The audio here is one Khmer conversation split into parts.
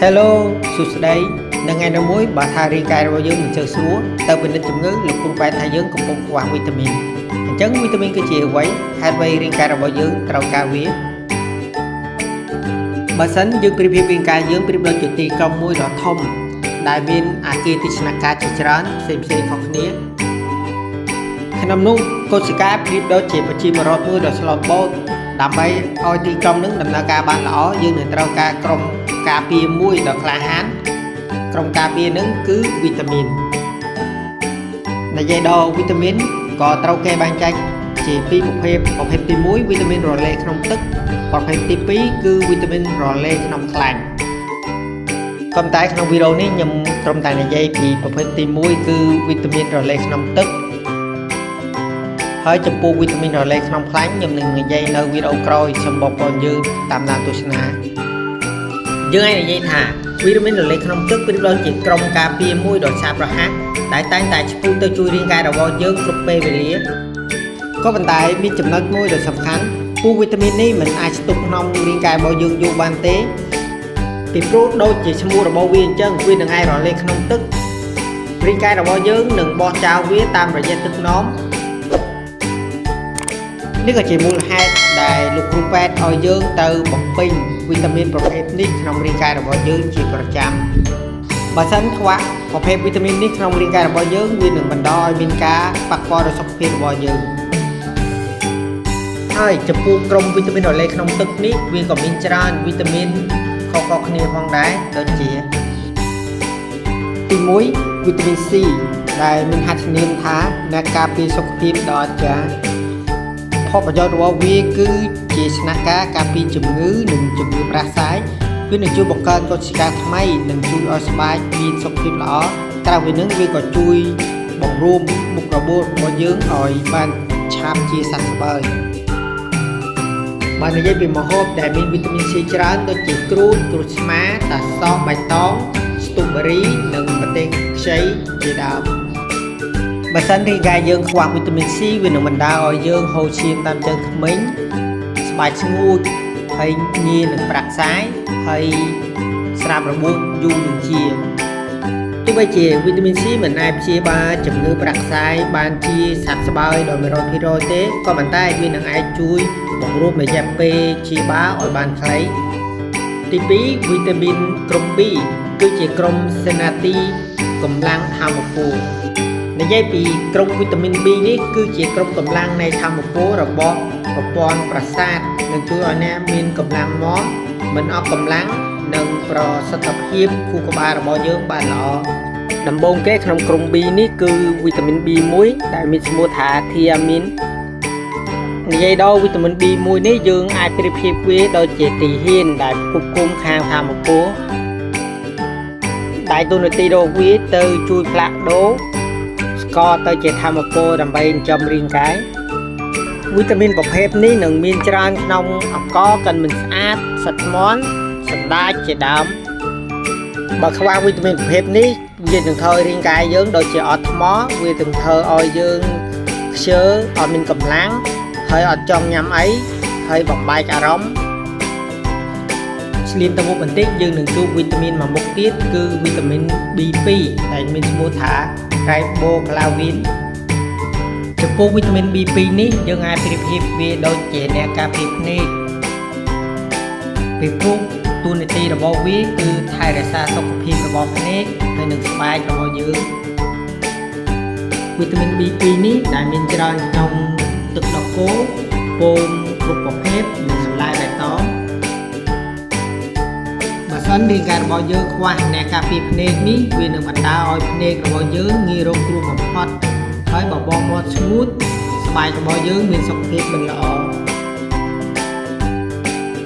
Hello សួស្តីនៅថ្ងៃនេះមួយបើថារាងកាយរបស់យើងមិនសូវស្រួលទៅពិនិត្យជំងឺលោកគ្រូបែរថាយើងកំពុងខ្វះវីតាមីនអញ្ចឹងវីតាមីនគឺជាអ្វីហេតុអ្វីរាងកាយរបស់យើងត្រូវការវាបើសិនយើងប្រៀបធៀបរាងកាយយើងប្រៀបដូចជាទីក្រុងមួយដ៏ធំដែលមានអាគារទីស្នាក់ការជាច្រើនផ្សេងៗខុសគ្នាក្នុងនោះកោសិកាប្រៀបដូចជាប្រជាពលរដ្ឋមួយដ៏ស្លូតបូតដើម្បីឲ្យទីក្រុងនឹងដំណើរការបានល្អយើងនឹងត្រូវការក្រុមការពារមួយដ៏ក្លាហានក្រុមការពារនឹងគឺវីតាមីននិយាយដល់វីតាមីនក៏ត្រូវគេបែងចែកជាពីរប្រភេទប្រភេទទី1វីតាមីនរលាយក្នុងទឹកប្រភេទទី2គឺវីតាមីនរលាយក្នុងខ្លាញ់ក៏ប៉ុន្តែក្នុងវីដេអូនេះខ្ញុំត្រឹមតែនិយាយពីប្រភេទទី1គឺវីតាមីនរលាយក្នុងទឹកហើយចំពោះវីតាមីនរលាយក្នុងខ្លាញ់ខ្ញុំនឹងនិយាយនៅវីដេអូក្រោយសូមបងប្អូនយើងតាមដានទស្សនាយើងអាចនិយាយថាវីតាមីនរលាយក្នុងទឹកប្រៀបដូចជាក្រុមការពារមួយដ៏ឆាប់រហ័សដែលតែងតែឆ្ពោះទៅជួយរាងកាយរបស់យើងគ្រប់ពេលវេលាក៏ប៉ុន្តែមានចំណុចមួយដ៏សំខាន់ពួកវីតាមីននេះមិនអាចស្ទុះក្នុងរាងកាយរបស់យើងយូរបានទេពីព្រោះដូចជាឈ្មោះរបស់វាអញ្ចឹងវានឹងអាចរលាយក្នុងទឹករាងកាយរបស់យើងនឹងបោះចោលវាតាមរយៈទឹកនោមនេះក៏ជាមូលហេតុដែលលោកគ្រូពេទ្យឲ្យយើងទៅបំពេញវីតាមីនប្រភេទនេះក្នុងរាងកាយរបស់យើងជាប្រចាំបើសិនខ្វះប្រភេទវីតាមីននេះក្នុងរាងកាយរបស់យើងវានឹងបណ្ដាលឲ្យមានការប៉ះពាល់ដល់សុខភាពរបស់យើងហើយចំពោះក្រុមវីតាមីនរលាយក្នុងទឹកនេះវាក៏មានច្រើនវីតាមីនខុសៗគ្នាផងដែរដូចជាទី1វីតាមីន C ដែលមានហត្ថនាមថាអ្នកការពារសុខភាពដ៏អស្ចារ្យផលប្រយោជន៍របស់វាគឺជាស្នាក់ការការពារជំងឺនិងជំងឺផ្ដាសាយវានឹងជួយបង្កើនកោសិកាថ្មីនិងជួយឲ្យស្បែកមានសុខភាពល្អក្រៅពីនឹងវាក៏ជួយបង្រួមមុខរបួសរបស់យើងឲ្យបានឆាប់ជាសះស្បើយបើនិយាយពីម្ហូបដែលមានវីតាមីន C ច្រើនដូចជាក្រូចក្រូចឆ្មាតាសក់បៃតងស្ទូបេរីនិងម្ទេសខ្ចីជាដើមបើសិនរាងកាយយើងខ្វះវីតាមីន C វានឹងបណ្ដាលឲ្យយើងហូរឈាមតាមជើងធ្មេញស្បែកស្ងួតហើយងាយនឹងប្រាក់សាយហើយស្រាប់របួសយូរនឹងជាទោះបីជាវីតាមីន C មិនអាចព្យាបាលជំងឺប្រាក់សាយបានជាសះស្បើយដល់100%ទេក៏ប៉ុន្តែវានឹងអាចជួយបង្រួមរយៈពេលព្យាបាលឲ្យបានខ្លីទី2វីតាមីនក្រុម B គឺជាក្រុមសេណាទីកម្លាំងធម្មពលនិយាយពីក្រុមវីតាមីន B នេះគឺជាក្រុមកម្លាំងនៃធម្មពលរបស់ប្រព័ន្ធប្រសាទនឹងជួយឲ្យអ្នកមានកម្លាំងមាំមិនអស់កម្លាំងនិងប្រសិទ្ធភាពខួរក្បាលរបស់យើងបានល្អដំបូងគេក្នុងក្រុម B នេះគឺវីតាមីន B1 ដែលមានឈ្មោះថា Thiamine និយាយដល់វីតាមីន B1 នេះយើងអាចប្រៀបធៀបវាដូចជាទីហ៊ានដែលផ្គត់ផ្គង់ខាងធម្មពលដែលតួនាទីរបស់វាទៅជួយផ្លាស់ប្ដូរស្ករទៅជាធម្មពលដើម្បីចិញ្ចឹមរាងកាយវីតាមីនប្រភេទនេះនឹងមានច្រើនក្នុងអង្ករកិនមិនស្អាតសាច់មាន់សណ្តែកជាដើមបើខ្វះវីតាមីនប្រភេទនេះវានឹងធ្វើឲ្យរាងកាយយើងដូចជាអត់ថ្មវានឹងធ្វើឲ្យយើងខ្ជិលអត់មានកម្លាំងហើយអត់ចង់ញ៉ាំអីហើយបំបែកអារម្មណ៍ឆ្លៀនទៅមុខបន្តិចយើងនឹងជួបវីតាមីនមួយមុខទៀតគឺវីតាមីន B2 ដែលមានឈ្មោះថា Riboflavin ចំពោះវីតាមីន B2 នេះយើងអាចប្រៀបធៀបវាដូចជាអ្នកការពារភ្នែកពីព្រោះតួនាទីរបស់វាគឺថែរក្សាសុខភាពរបស់ភ្នែកហើយនិងស្បែករបស់យើងវីតាមីន B2 នេះដែលមានច្រើនក្នុងទឹកដោះគោពោមគ្រប់ប្រភេទនិងបន្លែបៃតងបើសិនរាងកាយរបស់យើងខ្វះអ្នកការពារភ្នែកនេះវានឹងបណ្ដាលឲ្យភ្នែករបស់យើងងាយរងគ្រោះបំផុតហើយបបរមាត់ស្ងួតស្បែករបស់យើងមានសុខភាពមិនល្អ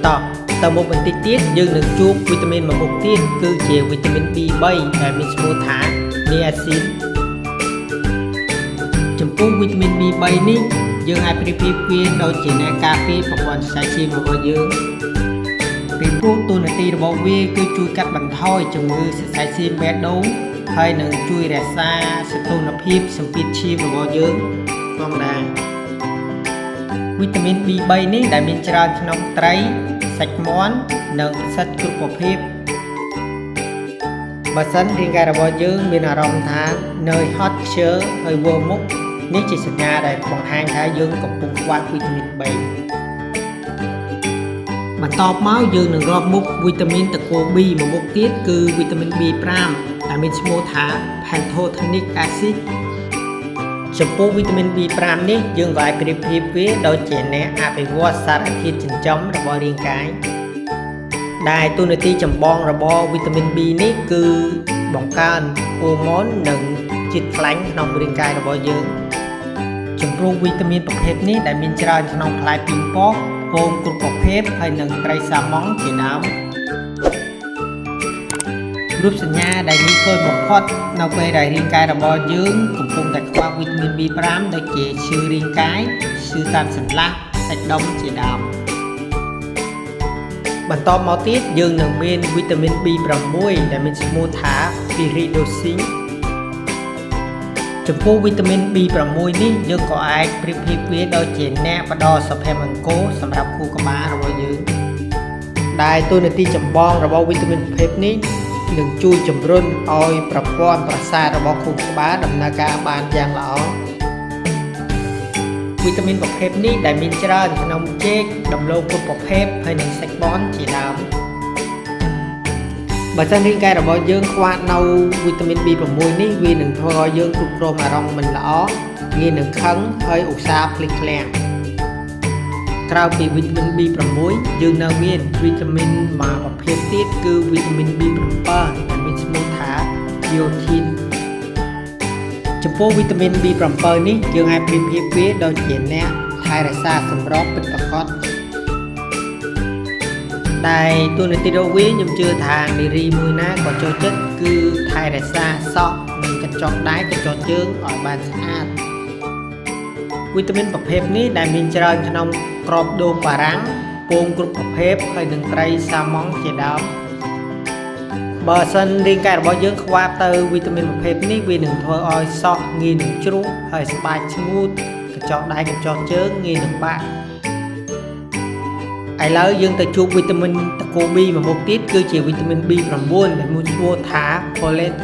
តោះទៅមុខបន្តិចទៀតយើងនឹងជួបវីតាមីនមួយមុខទៀតគឺជាវីតាមីន B3 ដែលមានឈ្មោះថា Niacin ចំពោះវីតាមីន B3 នេះយើងអាចប្រៀបធៀបវាដូចជាអ្នកការពារប្រព័ន្ធសរសៃឈាមរបស់យើងពីព្រោះតួនាទីរបស់វាគឺជួយកាត់បន្ថយជំងឺសរសៃឈាមបេះដូងហើយនឹងជួយរក្សាសីតុណ្ហភាពសម្ពាធឈាមរបស់យើងផងដែរវីតាមីន B3 នេះដែលមានច្រើនក្នុងត្រីសាច់មាន់និងផ្សិតគ្រប់ប្រភេទ។ បើសិនរាងកាយរបស់យើងមានអារម្មណ៍ថានឿយហត់ខ្ជិលហើយវិលមុខនេះជាសញ្ញាដែលបង្ហាញថាយើងកំពុងខ្វះវីតាមីន B បន្ទាប់មកយើងនឹងរាប់មុខវីតាមីនត្រកូល B មួយមុខទៀតគឺវីតាមីន B5 ដែលមានឈ្មោះថា Pantothenic acid ចំពោះវីតាមីន B5 នេះយើងក៏អាចប្រៀបធៀបវាដូចជាអ្នកអភិវឌ្ឍសារធាតុចិញ្ចឹមរបស់រាងកាយដែលតួនាទីចម្បងរបស់វីតាមីន B នេះគឺបង្កើនហូម៉ូននិងជាតិខ្លាញ់ក្នុងរាងកាយរបស់យើងចំពោះវីតាមីនប្រភេទនេះដែលមានច្រើនក្នុងផ្លែពីងប៉ោះពងគ្រប់ប្រភេទហើយនិងត្រីសាម៉ុងជាដើមរូបសញ្ញាដែលងាយឃើញបំផុតនៅពេលដែលរាងកាយរបស់យើងកំពុងតែខ្វះវីតាមីន B5 ដូចជាឈឺរាងកាយឈឺតាមសន្លាក់សាច់ដុំជាដើមបន្ទាប់មកទៀតយើងនឹងមានវីតាមីន B6 ដែលមានឈ្មោះថា Pyridoxine ចំពោះវីតាមីន B6 នេះយើងក៏អាចប្រៀបធៀបវាដូចជាអ្នកផ្ដល់សុភមង្គលសម្រាប់ខួរក្បាលរបស់យើងដែលតួនាទីចម្បងរបស់វីតាមីនប្រភេទនេះនឹងជួយជំរុញឲ្យប្រព័ន្ធប្រសាទរបស់ខួរក្បាលដំណើរការបានយ៉ាងល្អវីតាមីនប្រភេទនេះដែលមានច្រើនក្នុងចេកដំឡូងគ្រប់ប្រភេទហើយនិងសាច់បនជាដើមបើសិនរាងកាយរបស់យើងខ្វះនៅវីតាមីន B6 នេះវានឹងធ្វើឲ្យយើងគ្រប់គ្រងអារម្មណ៍មិនល្អងាយនឹងខឹងហើយឧស្សាហ៍ភ្លេចភ្លាំងក្រៅពីវីតាមីន B6 យើងនៅមានវីតាមីនមួយប្រភេទទៀតគឺវីតាមីន B7 ដែលមានឈ្មោះថា Biotin ចំពោះវីតាមីន B7 នេះយើងអាចប្រៀបធៀបវាដូចជាអ្នកថែរក្សាសម្រស់ពិតប្រាកដដែលតួនាទីរបស់វាខ្ញុំជឿថានារីមួយណាក៏ចូលចិត្តគឺថែរក្សាសក់និងកញ្ចក់ដៃកញ្ចក់ជើងឲ្យបានស្អាតវីតាមីនប្រភេទនេះដែលមានច្រើនក្នុងគ្រាប់ដូងបារាំងពងគ្រប់ប្រភេទហើយនិងត្រីសាម៉ុងជាដើមបើសិនរាងកាយរបស់យើងខ្វះទៅវីតាមីនប្រភេទនេះវានឹងធ្វើឲ្យសក់ងាយនឹងជ្រុះហើយស្បែកស្ងួតកញ្ចក់ដៃកញ្ចក់ជើងងាយនឹងបាក់ឥឡូវយើងទៅជួបវីតាមីនត្រកូល B មួយមុខទៀតគឺជាវីតាមីន B9 ដែលមានឈ្មោះថា Folate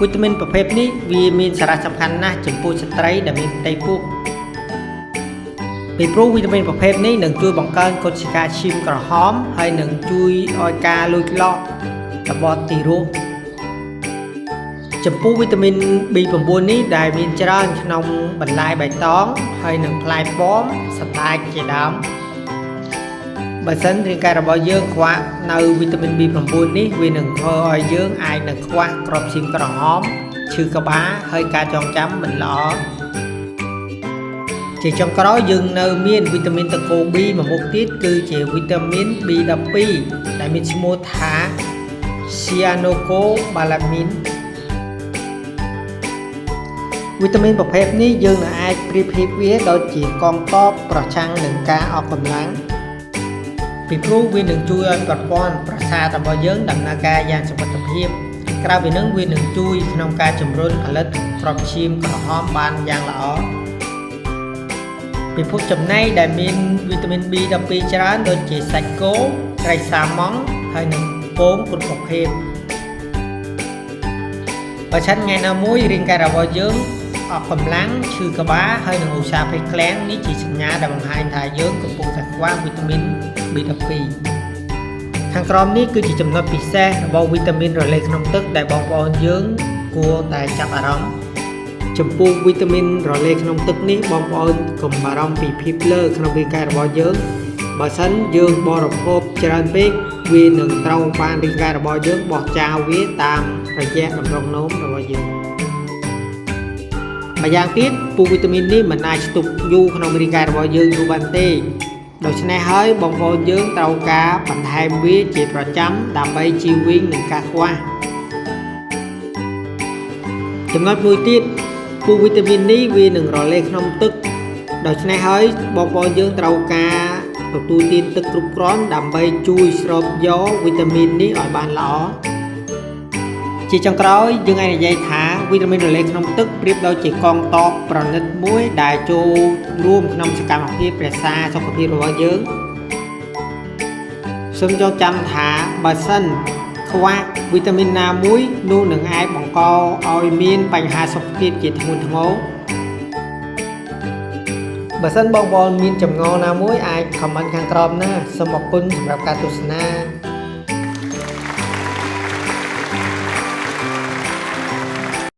វីតាមីនប្រភេទនេះវាមានសារៈសំខាន់ណាស់ចំពោះស្ត្រីដែលមានផ្ទៃពោះពីព្រោះវីតាមីនប្រភេទនេះនឹងជួយបង្កើនកោសិកាឈាមក្រហមហើយនឹងជួយឲ្យការលូតលាស់របស់ទារកចំពោះវីតាមីន B9 នេះដែលមានច្រើនក្នុងបន្លែបៃតងហើយនិងផ្លែប៉ោមសណ្តែកជាដើមបើសិនរាងកាយរបស់យើងខ្វះនៅវីតាមីន B9 នេះវានឹងធ្វើឲ្យយើងអាចនឹងខ្វះគ្រាប់ឈាមក្រហមឈឺក្បាលហើយការចងចាំមិនល្អជាចុងក្រោយយើងនៅមានវីតាមីនត្រកូល B មួយមុខទៀតគឺជាវីតាមីន B12 ដែលមានឈ្មោះថា Cyanocobalamin វីតាមីនប្រភេទនេះយើងនឹងអាចប្រៀបធៀបវាដូចជាកងទ័ពប្រឆាំងនឹងការអស់កម្លាំងពីព្រោះវានឹងជួយឲ្យប្រព័ន្ធប្រសាទរបស់យើងដំណើរការយ៉ាងសុវត្ថិភាពក្រៅពីនឹងវានឹងជួយក្នុងការជំរុញផលិតគ្រាប់ឈាមក្រហមបានយ៉ាងល្អពិភពចំណីដែលមានវីតាមីន B12 ច្រើនដូចជាសាច់គោត្រីសាម៉ុងហើយនិងពងគ្រប់ប្រភេទបើឆិនថ្ងៃណាមួយរាងកាយរបស់យើងអស់កម្លាំងឈឺក្បាលហើយនឹងឧស្សាហ៍ភ្លេចក្លាំងនេះជាសញ្ញាដែលបង្ហាញថាយើងកំពុងតែខ្វះវីតាមីន B12 ខាងក្រោមនេះគឺជាចំណុចពិសេសរបស់វីតាមីនរលាយក្នុងទឹកដែលបងប្អូនយើងគួរតែចាប់អារម្មណ៍ចំពោះវីតាមីនរលាយក្នុងទឹកនេះបងប្អូនកុំបារម្ភពីភាពលើក្នុងរាងកាយរបស់យើងបើសិនយើងបរិភោគច្រើនពេកវានឹងត្រូវបានរាងកាយរបស់យើងបោះចោលវាតាមរយៈតម្រងនោមរបស់យើងម្យ៉ាងទៀតពួកវីតាមីននេះមិនអាចស្ទុកយូរក្នុងរាងកាយរបស់យើងយូរបានទេដូច្នេះហើយបងប្អូនយើងត្រូវការបន្ថែមវាជាប្រចាំដើម្បីជៀសវាងនឹងការខ្វះចំណុចមួយទៀតពួកវីតាមីននេះវានឹងរលាយក្នុងទឹកដូច្នេះហើយបងប្អូនយើងត្រូវការទទួលទានទឹកគ្រប់គ្រាន់ដើម្បីជួយស្រូបយកវីតាមីននេះឲ្យបានល្អជាចុងក្រោយយើងអាចនិយាយថាវីតាមីនរលាយក្នុងទឹកប្រៀបដូចជាកងទ័ពប្រណិតមួយដែលចូលរួមក្នុងសកម្មភាពរក្សាសុខភាពរបស់យើងសូមចងចាំថាបើសិន ខ្វះវីតាមីនណាមួយនោះនឹងអាចបង្កឲ្យមានបញ្ហាសុខភាពជាធ្ងន់ធ្ងរបើសិនបងប្អូនមានចម្ងល់ណាមួយអាច comment ខាងក្រោមណាសូមអរគុណសម្រាប់ការទស្សនា។